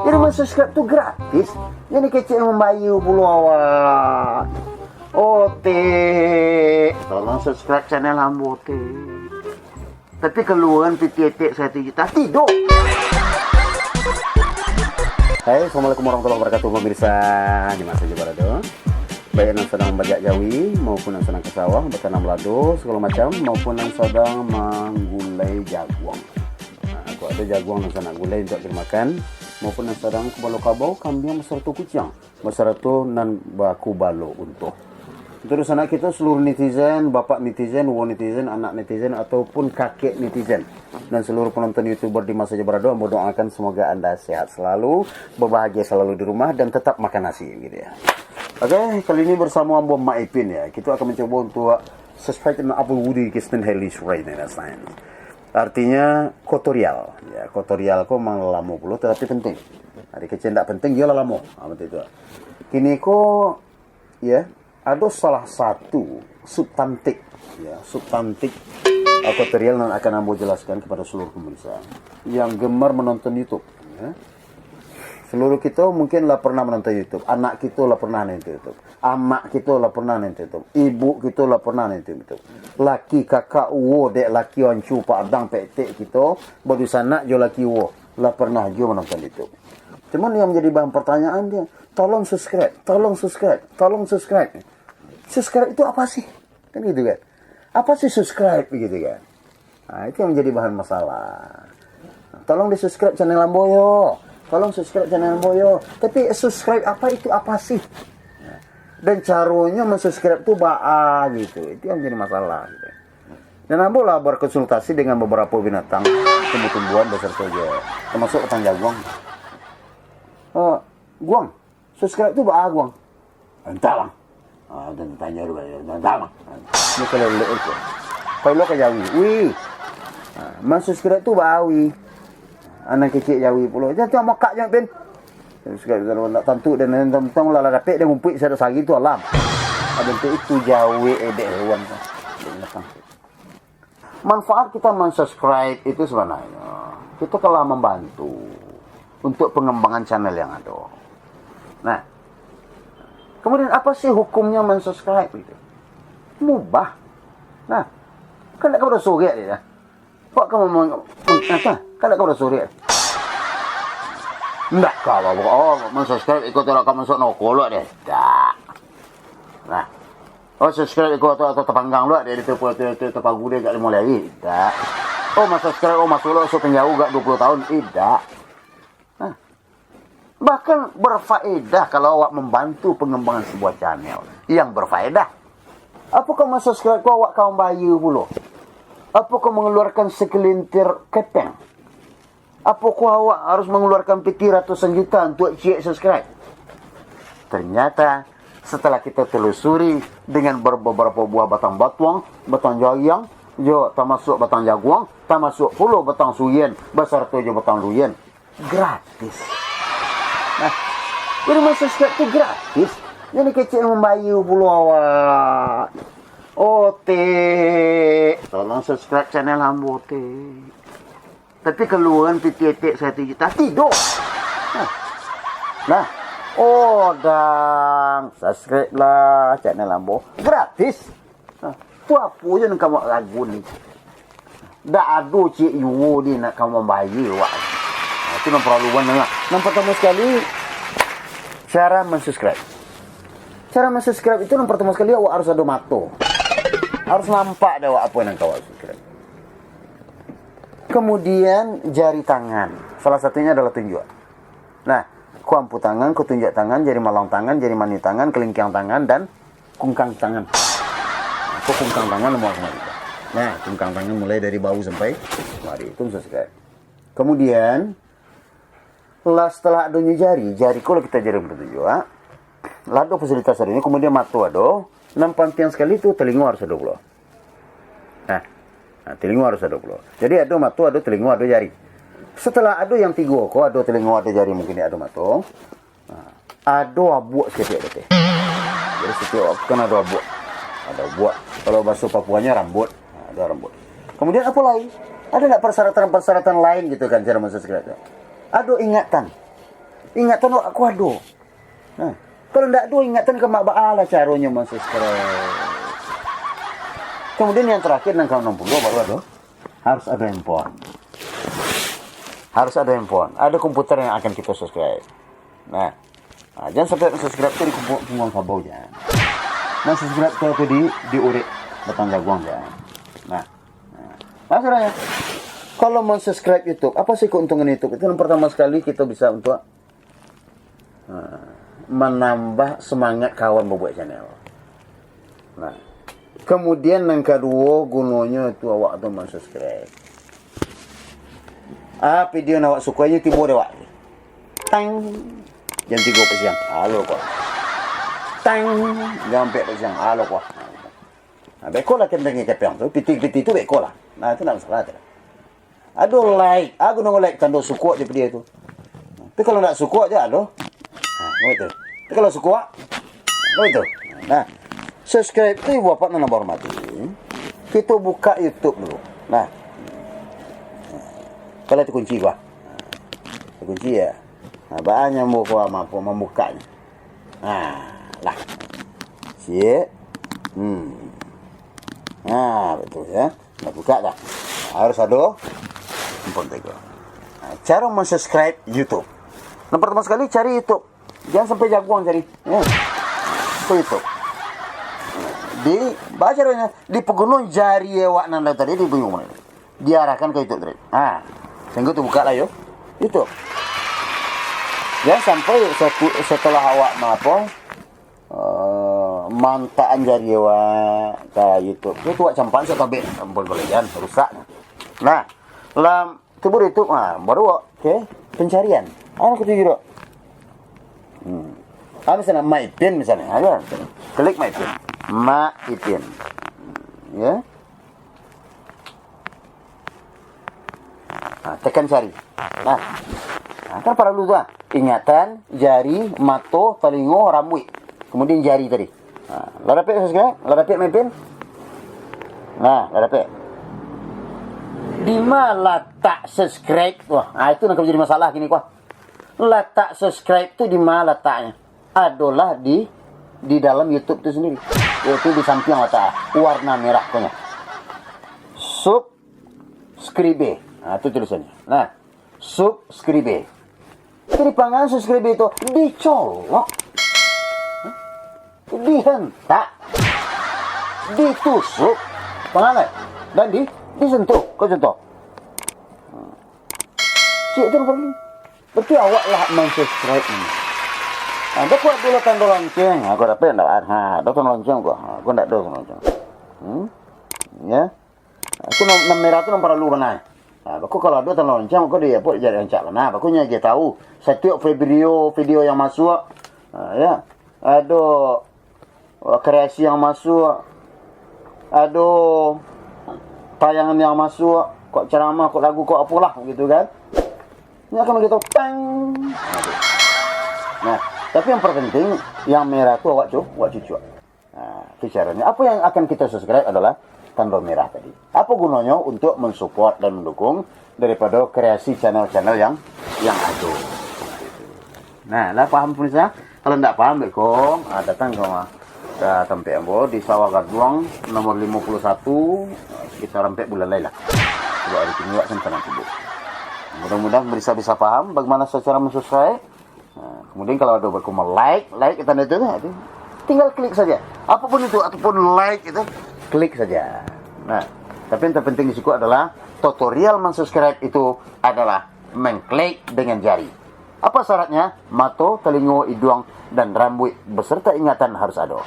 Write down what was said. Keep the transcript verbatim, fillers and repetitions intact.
Jadi, men-subscribe tu gratis. Jadi, kecek mambayia pulo awak. Otek, tolong subscribe channel ambo, Otek. Tapi kaluaran piti etek saratus juta, tidak. Hai, assalamualaikum warahmatullahi wabarakatuh, pemirsa. Di mana saja berada, baik nan sadang bajak jawi, maupun nan sadang ka sawah, batanam lado, sagalo macam, maupun nan sadang manggulai jaguang. Nah, kok ado jaguang nan sanak gulai untuak dimakan, maupun nan sadang kubalo kabau, kambiang basarato kuciang, basarato nan bakubalo unto. Untuak sanak kito, saluruah netizen, bapak netizen, wo netizen, anak netizen, ataupun kakek netizen, dan saluruah panonton YouTuber di mana saja barado, ambo doakan semoga anda sehat selalu, babahagia selalu di rumah, dan tetap makan nasi, gitu ya. Oke, kali ini bersama ambo Mak Ipin ya. Kita akan mencoba untuk subscribe channel Apple Woody Kristen Haley Surai Nana Science. Artinya kotorial. Ya, kotorial ko memang lamo pulo, tetapi penting. Hari kecil ndak penting, iyolah lamo. Ha, betul itu. Kini ko, ya, ada salah satu subtantik, ya, subtantik, eh, kotorial yang akan ambo jelaskan kepada seluruh pemirsa yang gemar menonton YouTube. Ya. Seluruh kita mungkin lah pernah menonton YouTube. Anak kita lah pernah nonton YouTube. Amak kita lah pernah nonton YouTube. Ibu kita lah pernah nonton YouTube. Laki, kakak, uwo, dek laki, ancu, padang, petek kita, badusanak jo laki uwo, lah pernah juo menonton YouTube. Cuman yang menjadi bahan pertanyaan dia, "Tolong subscribe, tolong subscribe, tolong subscribe." Subscribe itu apa sih? Kan gitu kan? Apa sih subscribe gitu kan? Nah, itu yang menjadi bahan masalah. "Tolong di-subscribe channel ambo yo. Tolong subscribe channel ambo yo." Tapi subscribe apa itu apa sih? Dan caronyo men-subscribe tu baa gitu. Itu yang jadi masalah gitu. Dan ambo lah berkonsultasi dengan beberapa binatang, tumbuh-tumbuhan beserta juga, termasuk batang jaguang. "Oh, Guang, subscribe tu baa, Guang?" "Entah, Bang." Ah, dan tanya tu balik, "Entah, Bang." Ni kalau lek itu. Pai lo ka jawi. "Wih. Ah, men-subscribe tu baa, wih?" Anak kecil jawi pulo. Jangan tengok makak je, Pin. Subscribe tu nak tantu dan tentang lah, lah dapek dia ngumpuik sada sari tu alam. Ada untuk itu jawi edek hewan tu. Dia datang. Manfaat kita men-subscribe itu sebenarnya, kita telah membantu untuk pengembangan channel yang ada. Nah, kemudian apa sih hukumnya men-subscribe itu? Mubah. Nah, kan tak kau suruh dia. Kok kamu meng-, meng-, apa? Kan tak kau suruh dia. Ndak kau, oh, men-subscribe ikut orang kamu masuk nokolo deh. Tak. Nah. Oh, subscribe iko atau, atau tapanggang lo, dari tu, tu, tu, tu pagu dia agak limo lagi. Indak. Oh, mas subscribe, oh, masuk lo, so penjauh agak dua puluh tahun. Indak. Nah. Bahkan berfaedah kalau awak membantu pengembangan sebuah channel yang berfaedah. Apakah mas subscribe ko awak ka mambayia pulo? Apakah mengeluarkan segelintir kepeng? Apokoh awak harus mangaluarkan piti ratusan juta untuak ciek subscribe? Ternyata, setelah kita telusuri dengan ber-, beberapa buah batang batuang, batang jariang, jo tamasuak batang jaguang, tamasuak pulo batang suyen, basarato jo batang luyen, gratis. Nah, jadi men-subscribe tu gratis. Jadi kecek mambayia pulo awak. Otek, tolong subscribe channel ambo, Otek. Tapi kaluaran piti etek saratus juta, tidak. Nah. Nah. Oh, dang. Subscribe lah channel ambo. Gratis. Nah. Tu apo je nan kamu ragu ni? Dak ado ciek yuwo ni nak kamu mambayia, wak. Nah, itu nan paralu, wak, nah. Nan partamo sakali, cara men-subscribe. Cara men-subscribe itu nan partamo sakali awak harus ado mato. Harus nampak dek awak apo nan ka awak subscribe. Kemudian jari tangan. Salah satunya adalah tunjuak. Nah, kuampu tangan, kutunjuak tangan, jari malang tangan, jari mani tangan, kelingkiang tangan, dan kungkang tangan. Nah, ko kungkang tangan lemah kemari. Nah, kungkang tangan mulai dari bahu sampai kemari. Itu subscribe. Kemudian, lah setelah adonyo jari, jari ko lah kita jari bertunjuak. Lah ado fasilitas adonyo, kemudian mato ado. Nan pantiang sakali tu, telingo harus ado pulo. Nah, nah, telingo harus ado pulo. Jadi, ado mato, ado telingo, ado jari. Setelah ado yang tigo ko, ado telingo, ado jari, mungkin ado mato. Nah, ado abuak setiap detik. Jadi, setiap waktu kan ado abuak. Ado abuak. Kalau bahasa Papuanya, rambut. Nah, ado rambut. Kemudian, apa lain? Ada nggak persyaratan-persyaratan lain gitu kan, cara men-subscribe tu? Ado ingatan. Ingatan awak ko ado. Nah, kalau ndak ado ingatan ka mak, baa lah caronyo mansubscribe. Kemudian yang terakhir, nan ka enam puluh baru ado. Harus ado handphone. Harus ado handphone. Ado komputer yang akan kito subscribe. Nah, nah, jan sampai subscribe tu di kumpu-, pungguang kabau, jan. Nah, subscribe tu, tu di, di urek batang jaguang, jan. Nah, nah. Nah, saudara, kalau mansubscribe YouTube, apa sih keuntungan YouTube? Itu yang pertama sekali kita bisa untuk, ha, manambah semangat kawan babuek channel. Nah, kemudian yang kaduo gunonyo tu awak tu mansubscribe. Ah, video nan awak sukai nyo tibo di awak. Tang. Jam tigo siang, alo ko. Tang. Jam ampek siang, alo ko. Nah, beko lah kenteng kepeang tu, piti-piti tu beko lah. Nah, itu ndak masalah tu. Ado like, ah, guno like tando suko di video tu. Tapi kalau ndak suko aja ado. Nah, begitu. Tapi kalau suko, begitu. Nah, subscribe tu ibu bapak nan ambo hormati. Kita buka YouTube dulu. Nah. Kalau terkunci gua. Terkunci ya. Nah, banyak mau gua mampu membukanya. Nah, lah. Siap. Hmm. Nah, betul ya. Dah buka dah. Harus ado. Ampun, tega. Nah, cara mensubscribe YouTube. Yang pertama sekali cari YouTube. Jangan sampai jaguang cari. Ya. Itu YouTube. Di, baca caranya, di pegunung jari awak nan tadi di bingung. Diarahkan ke YouTube tadi. Ha. Sehingga tu buka lah yo. YouTube. Ya, sampai seku-, setelah awak ma-, apa, eh, mantakan jari awak ka YouTube. Tu, tu awak campak, sa tabek, ampun, balian, rusak. Nah, lam, tu baru YouTube, ha, baru awak ke pencarian. Anu ketuju tu. Hmm. Anu sana, Mak Ipin misalnya, ada. Klik Mak Ipin. Mak Ipin. Ya. Ha, tekan cari. Nah. Ha, kan paralu tu, ah. Ingatan, jari, mato, talingo, rambuik. Kemudian jari tadi. Ha, lah dapek subscribe? Lah dapek Mak Ipin? Nah, lah dapek. Di ma latak subscribe tu? Ha, itu nan ka jadi masalah kini ko. Latak subscribe tu di ma lataknyo? Adolah di, di dalam YouTube tu sendiri. Yaitu di samping latak, warna merah tu nyo. Subscribe. Nah, tu tulisannyo. Nah, subscribe. Jadi pangan subscribe tu dicolok, dihentak, ditusuk, pangan, dan di, disentuh. Ko contoh. Cik tu perlu. Berarti awak lah mensubscribe ni. Ha, dah kuat dulu tanda lonceng. Ha, kau dapek ndak? Ha, dah tanda lonceng kau. Ha, kau ndak ada tanda lonceng. Hmm? Ya. Ha, tu nan, nan merah tu nan paralu bana. Ha, bako kalau ada tanda lonceng, kau di apa jadi rancak bana. Bako nya dia tahu. Setiap video, video yang masuk, ha, ya. Ada, eh, kreasi yang masuk, ado tayangan yang masuk, kok ceramah, kok lagu, kok apolah gitu kan. Ini akan kita tang. Nah, tapi yang terpenting, yang merah tu awak cu-, awak cucuk. Nah, itu caranya. Apa yang akan kita subscribe adalah tanda merah tadi. Apa gunanya? Untuk mensupport dan mendukung daripada kreasi channel-channel yang, yang ada. Nah, lah paham pemirsa? Kalau ndak paham, beko, ah, datang ke, ke tampek ambo di Sawah Gaduang, nomor limo puluh satu, sekitar ampek bulan lai lah. Kalau hari kini awak sana-sana sibuk. Mudah-mudahan bisa, bisa paham bagaimana cara mensubscribe. Nah, kemudian kalau ada berkembang like, like kita itu, itu tinggal klik saja. Apapun itu, ataupun like itu, klik saja. Nah, tapi yang terpenting di situ adalah tutorial mensubscribe itu adalah mengklik dengan jari. Apa syaratnya? Mato, telingo, iduang, dan rambuik beserta ingatan harus ada.